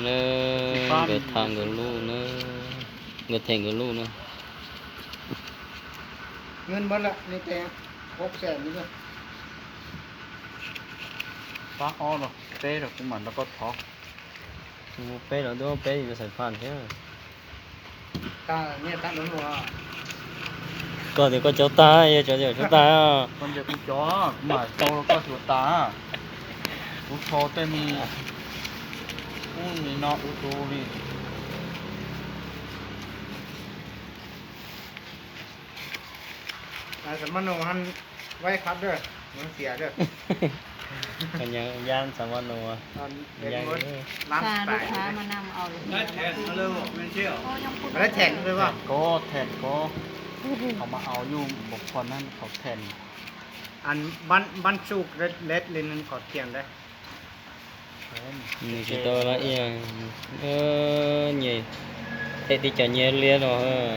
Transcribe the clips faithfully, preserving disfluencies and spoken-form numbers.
เนอะ เกิดทางเกิดลูกเนอะ เกิดแทงเกิดลูกเนอะ เงินหมดละ ในแตง หกแสนนี่เนอะ ฟ้าอ้อเหรอ เป้เหรอ กูหมั่นแล้วก็ท้อ กูเป้เหรอ ดูเป้อยู่ใส่พานแท้ ตาเนี่ย ตาหลวงหลวง ก็เดี๋ยวก็เจ้าตา เดี๋ยวเจ้า เดี๋ยวเจ้าตาอ่ะ คนเดียวกูจอ หมาโตแล้วก็ตัวตา กูโทรแต่มี อู้มีเนาะ อู้ตูนี่ นายสมโนหันไว้คัดเด้อ มันเสียเด้อ มันยังย่านสมโนอ่ะ ตอนเป็น ยัง มด เด้อ ร้าน พาลูกค้า ขาย มานำเอาเลย ได้แทนมาเลยบอกไม่เชื่อ โอ้ยังพูด ได้แทนเลยว่ะ ก็แทนก็ เขามาเอาอยู่บอกคนนั้นเขาแทน อันบ้าน บ้านสุกเล็ด เล็ดเลยนั่นขอเทียนได้ นี่สิโตละเอียง เออ เนี่ย เตะที่จะเนี่ยเลียนเนาะ เออ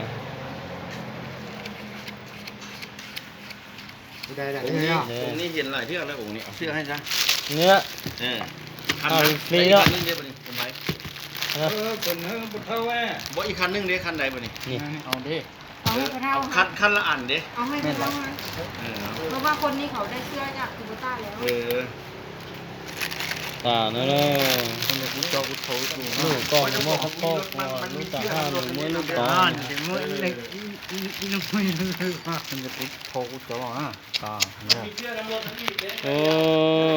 ได้ละ องค์นี้ เนี่ย องค์นี้เห็นหลายเทือกแล้วองค์นี้ เอาเสื้อให้ซะ เนี่ย เออ คัน เอา นั้น ฟรี แล้วอีก แล้ว คันหนึงเด้บัดนี้ ผมไว้ เออ เออ คนเออ บ่เท่าแว่ บ่อีกคันหนึงเด้ คันใดบัดนี้ นี่ เอาเด้ เอาให้เขาเท่า เอาคัน คันละอันเด้ เอาให้เขาเท่านะ เออ เพราะว่าคนนี้เขาได้เสื้อจากคูโบต้าแล้ว เออ ตาเนาะ คนเดียวกูจอกูโทรกู ลูกก็มอเขาพ่อกูลูกตาห้าหนึ่งมวยลูกต่อ อ่านเดี๋ยวมวยเล็กอี อี อีน้องมวยเลยว่ะ คนเดียวกูโทรกูจอนะ ตาเนาะ โอ้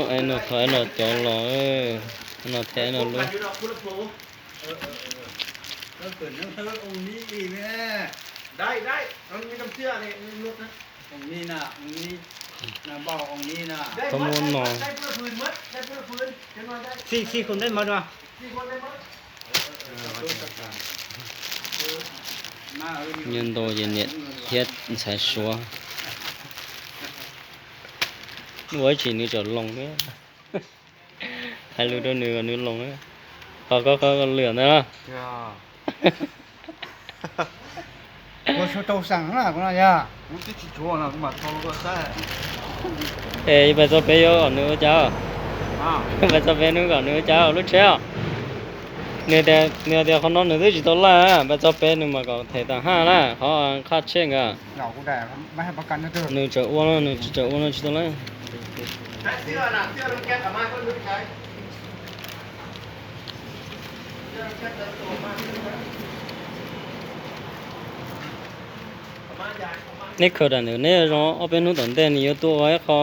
ไอ้หนวดถอยหนวดจอหล่อเอ้ย หนวดแท้หนวดรู้ เออ เออ เออ เออ เออ เออ องค์นี้อีกแม่ ได้ ได้ มันมีน้ำเชื่อนี่ มีนุชนะ องค์นี้นะ องค์นี้นะ เบาองค์นี้นะ ได้หมด ขโมยหน่อย ได้หมด ได้คนละผืนหมด ได้คนละผืน จังหวะได้ สี่ สี่คนได้หมดวะ สี่คนได้หมด เออ เออ เออ เออ มาเอาอยู่ เงินโตเย็นเนี่ย เฮ็ดสายสัว หัวฉีดนี่จะลงเนี่ย ให้รู้ด้วยเนื้อกับเนื้อลงนะ เขาก็ เขาก็เหลือนะ จ้า ว่าชูโตสั่งนะกูนะย่า กูติดชิโชนะ กูมาทองก็ใช่ เอ้ย ไปซอเปโยก่อนเนื้อเจ้า อ้าว ไปซอเปนู้นก่อนเนื้อเจ้า ลูกเชียว เนื้อแต่ เนื้อแต่เขานอนเนื้อที่จิตตอล่า ไปซอเปหนึ่งมาก่อน เทต่างห้าละ เขาเอาค่าเช่งอ่ะ เรากูได้ ไม่ให้ประกันนะเธอ เนื้อจะอ้วนแล้ว เนื้อจะอ้วนแล้วจิตตอล่า ใช้เสื้อน่ะ เสื้อมันแก๊ปออกมาก็นึกใช้ นี่คือด่านเดียวเนี่ย เราเอาเป็นหนูตอนเต้นนี่ อยู่ตัวไว้คอ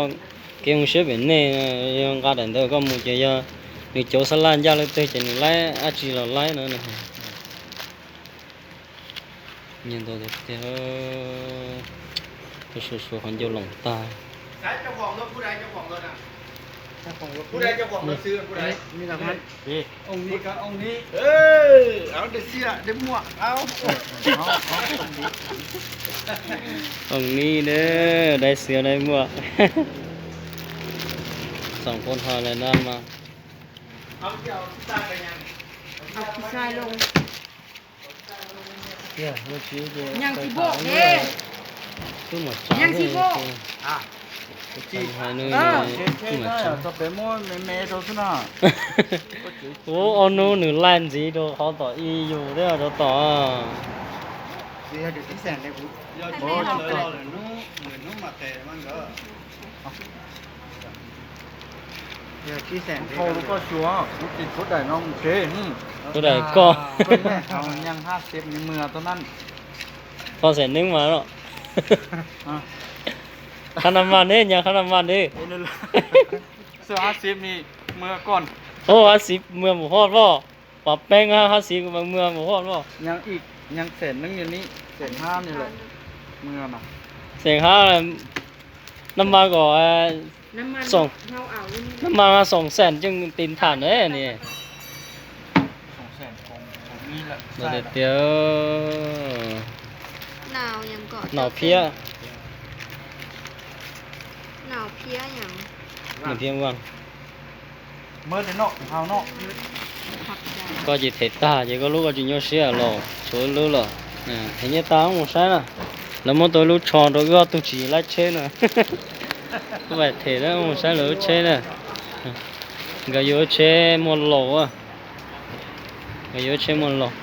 เกมเชื่อเป็นเนี่ย ยังกาด่านเดียวก็มูเจีย หนึ่งโจสลันยาเลยเตยจะหนึ่งไล่อาจีเราไล่นะนะ nhìn tôi được theo cái số số còn vô lòng ta ใช้เจ้าของรถ ผู้ใดเจ้าของรถอ่ะ เจ้าของรถ ผู้ใดเจ้าของรถซื้อ ผู้ใด นี่แหละครับ นี่ องค์นี้กับองค์นี้ เออ เอาได้เสื้อ ได้หมวก เอา เอา เอา องค์นี้เด้อ ได้เสื้อได้หมวก สองคนหาอะไรนั่นมา เอาเดี๋ยวพี่ตาไปยัง เอาพี่ชายลง เนี่ย เมื่อกี้เดี๋ยว ยังสิโบกเด้ คือหมดสอง ยังสิโบก เลย อ่ะ ทำให้นู่น เออ นี่ เท่ๆ เหมือน นะ จะไปมั่วแม่ๆ โดนซะหน่อย โอ้ เอาหนู หนูแล่นสิ โดนเขาต่ออีอยู่เด้อ โดนต่อ เดี๋ยวเดี๋ยวที่แสนเลยกู โอ้ย เหมือนนุ่ม เหมือนนุ่มมาแต่มันก็ เดี๋ยวที่แสน โทรก็ชัวร์ กูติดคนใดน้องเจ๊ อืม ผู้ใดก็ เอายังห้าสิบในเมือเท่านั้น พอแสนหนึ่งมาเนาะ อ่ะ ค่าน้ำมันเด้ ยังค่าน้ำมันเด้ เอ้ย เรื่อง เสื้อห้าสิบนี่เมือก่อน โอ้ ห้าสิบเมือบ่ฮอดบ่ ปรับแป้งห้า ห้าสิบเมือบ่ฮอดบ่ ยังอีก ยังแสนหนึ่งอยู่นี่ แสนห้านี่แหละ เมือน่ะ แสนห้า น้ำมันก็ เอ่อ น้ำมัน สอง เฮาเอาอยู่นี่ น้ำมันมาสองแสนจึงตีนถ่านเด้นี่ สองแสนของ ของนี่แหละ บ่ได้เตียว หนาวยังเกาะ หนาวเพลีย หนาวเพลียหยัง หนาวเพลียว่าง เมิดเลยเนาะ ของเฮาเนาะ ขอบใจ ก็จิเทตา จิก็รู้ก็จิโยเชียหรอก ชวนรู้หรอก อ่า เห็นยายตาของใช้น่ะ แล้วมอตัวรู้ชอนตัวก็ตุจีไล่เช่น่ะ ก็แบบเทแล้วของใช้หรือเช่น่ะ ก็โยเช่หมดโหลอ่ะ Yuav tsheb muaj laug,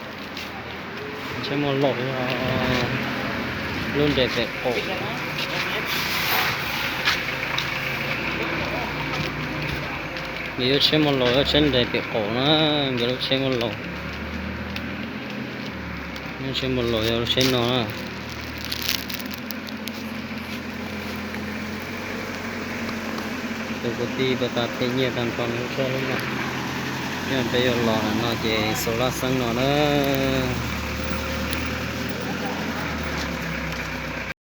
tsheb muaj laug yog lub nres pem qaum. Nkawd yuav tsheb muaj laug, yuav tsheb nres pem qaum na, nkawd lub tsheb muaj laug. Lub tsheb muaj laug yog lub tsheb no na. Tus kwv tij puas tas them nyiaj tag nrho nws lub tsheb lub no. Yog peb yuav los no ces xaus laj xeeb no na.